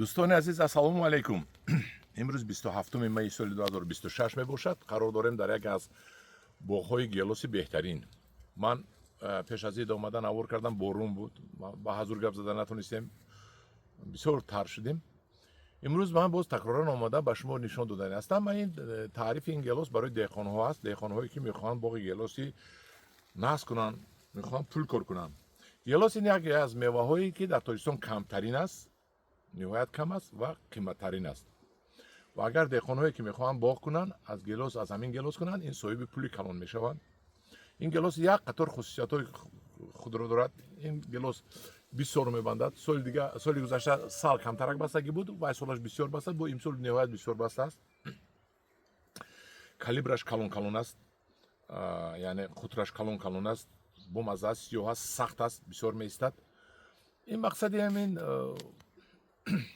Дӯстони азиз, ассалому алайкум. Имрӯз 27 майи соли 2026 мебошад. Қарор дорем дар яке аз боғҳои гелоси беҳтарин. Ман пеш аз ид омадан авор кардам, борун буд, ба ҳазур гап зада натонистем, бисёр тар шудем. Имрӯз ман боз такроран омада ба шумо нишон додани ҳастам. Ман ин таърифи ин гелос барои деҳқонҳо аст, деҳқонҳое ки мехоҳанд боғи гелоси насб кунанд, мехоҳанд пул кор кунанд. Гелос ин яке аз меваҳое ки дар Тоҷикистон камтарин аст, ниҳоят кам аст ва қиматтарин аст. Ва агар деҳқонҳое ки мехоҳанд боғ кунанд, аз гелос, аз ҳамин гелос кунанд, ин соҳиби пули калон мешаванд. Ин гелос як қатор хусусиятҳои худро дорад. Ин гелос бисёр мебандад. Соли дига, соли гузашта сал камтарак бастагӣ буд, вай солаш бисёр бастад, бо имсол ниҳоят бисёр баста аст. Калибраш калон калон аст, яъне қутраш калон калон аст, бомазза аст, сиёҳ аст, сахт аст, бисёр меистад. Ин мақсади ҳамин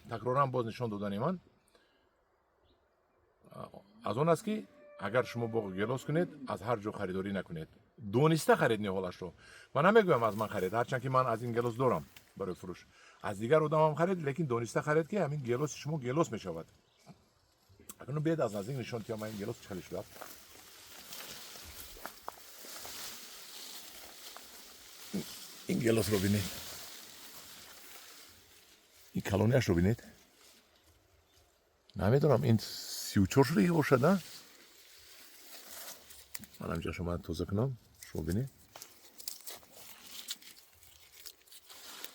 такроран боз нишон додани ман аз он аст, ки агар шумо боғи гелос кунед, аз ҳар ҷо харидорӣ накунед, дониста харед ниҳолашро. Ман намегӯям аз ман харед, ҳарчанд ки ман аз ин гелос дорам барои фурӯш, аз дигар одамам харед, лекин дониста харед, ки ҳамин гелоси шумо гелос мешавад. Акнун биед аз наздик нишон диҳам ин гелос чӣ хеле шудааст. Ин гелосро бинед, ин калониашро бинед. Намедонам, ин 34 шудагӣ бошад, а? Ман ҳамҷа шумо тоза кунам, шумо бинед.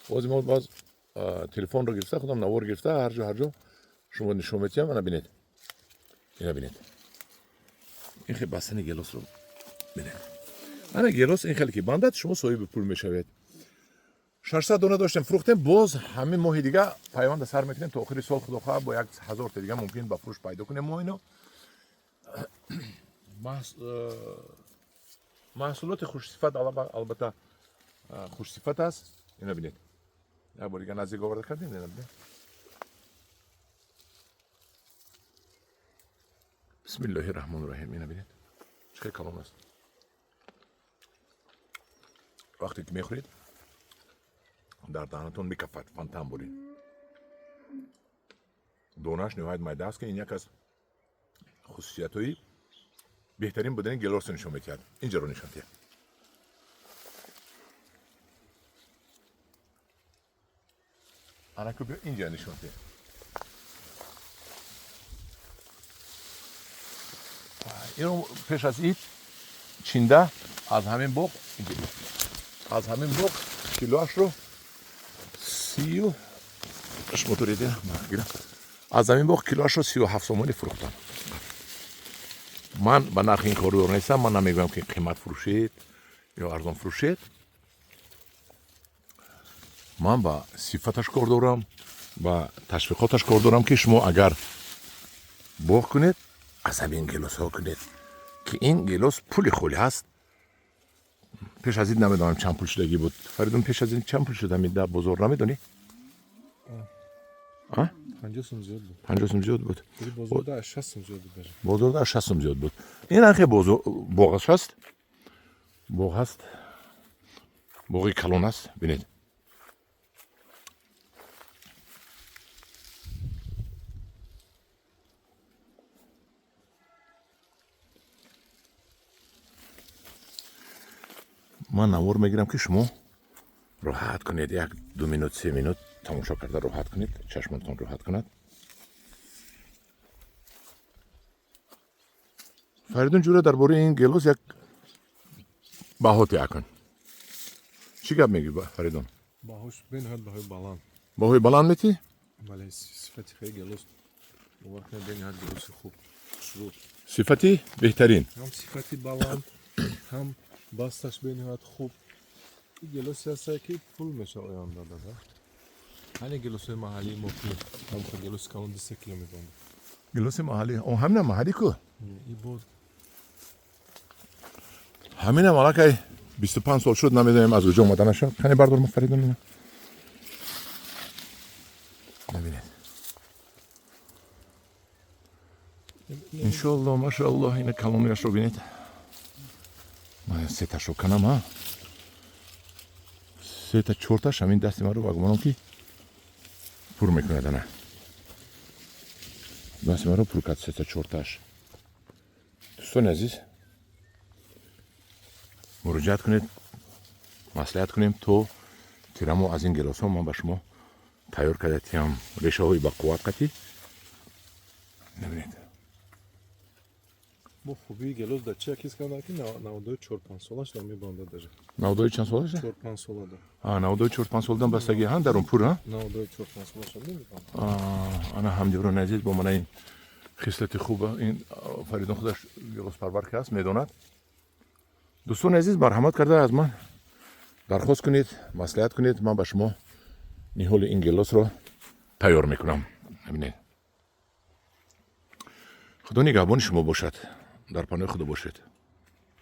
Боз мо боз телефонро гирифта, худам навор гирифта, ҳар ҷо ҳар ҷо шумо нишон метиҳам. Ана бинед, ина бинед, ин хел бастани гелосро бинед. Ана гелос ин хеле ки бандад, шумо соҳиби пул мешавед. 600 дона доштем, фурӯхтем. Боз ҳамин моҳи дига пайванда сар мекунем то охири сол, худо хоҳад, бо як ҳазорта дига мумкин ба фурӯш пайдо кунем. Мо ино маҳсулоти хушсифат, албатта хушсифат аст. Ина бинед, як бор дига наздик оварда кардем, ина бинед. Бисмиллоҳи раҳмони раҳим. Ина бинед, чӣ хел калон аст. Вақте ки мехӯред, дар даҳанатон мекафад, фонтан буред. Донааш ниҳоят майда аст, ки ин як аз хусусиятҳои беҳтарин будани гелосро нишон медиҳад. Инҷаро нишон диҳад. Анаку, биё инҷа нишон диҳ. Ино пеш аз ид чинда аз ҳамин боғ, аз ҳамин боғ килоашро сию, шумо доред, гирам, аз ҳамин боғ килоашро 37 сомонӣ фурӯхтам. Ман ба нархи ин кордор нестам. Ман намегӯям, ки қимат фурӯшед ё арзон фурӯшед. Ман ба сифаташ кор дорам, ба ташвиқоташ кор дорам, ки шумо агар боғ кунед, аз ҳамин гелосҳо кунед, ки ин гелос пули холӣ ҳаст. Пеш аз ин намедонам чанд пул шудагӣ буд. Фаридун, пеш аз ин чанд пул шуд ҳамин дар бозор, намедонӣ? 50 сум зиёд буд. 50 сум зиёд буд. Бозорда аз 60 сум зиёд буд даже. Бозорда аз 60 сум зиёд буд. Ин анхе боғаш ҳаст, боғ ҳаст, боғи калон аст, бинед. Ман навор мегирам, ки шумо роҳат кунед, як ду минут, се минут тамошо карда роҳат кунед, чашмонтон роҳат кунад. Фаридун ҷура, дар бораи ин гелос як баҳоте акун, чӣ гап мегӯӣ, Фаридун? Баҳош бениҳоят баҳои баланд. Баҳои баланд метӣ? Бале, сифати хеле гелос, бовар кунед, бениҳоят гелоси хуб, хушрӯ. Сифати беҳтарин. Ҳам сифати баланд, ҳам басташ бениҳоят хуб. Ин гелосе ҳастае, ки пул мешава оянда дада. Ҳани гелосҳои маҳаллии мо, ки ҳамха гелоси калон 2 кило мебандад. Гелоси маҳаллӣ, о, ҳамина маҳаллӣ ку. И боз Ҳаминам аллакай 25 сол шуд, намедонем аз куҷо омаданаша. Кане бардор, Фаридун, ина набинед. Иншоалло, машоалло, ина калонияшро бинед. Ман сеташро канам, а сета чорташ ҳамин дасти маро ба гумонам, ки пур мекунад. Ана. Дасти маро пур кард, сета чорташ. Дӯстони азиз, муроҷиат кунед, маслиҳат кунем, то тирамо аз ин гелосҳо ман ба шумо тайёр карда тиям, решаҳои бақувват қатӣ. Бибинед. Бо хубии гелос дар чи акис кардан, ки навдаи 4-5 солаш да мебандад даже. Навдаи чанд солаш? 4-5 сола да. Навдаи 4-5 солдан бастагӣ ҳан дар он пур, а? Навдаи 4-5 солаш мебандад. Ана, ҳамдиёрони азиз, бо мана ин хислати хуба ин Фаридун худаш гелоспарвар ки аст, медонад. Дӯстони азиз, марҳамат карда аз ман дархост кунед, маслиҳат кунед, ман ба шумо ниҳоли ин гелосро тайёр мекунам. Бибинед, Худо нигаҳбони шумо бошад, дар паноҳи Худо бошед.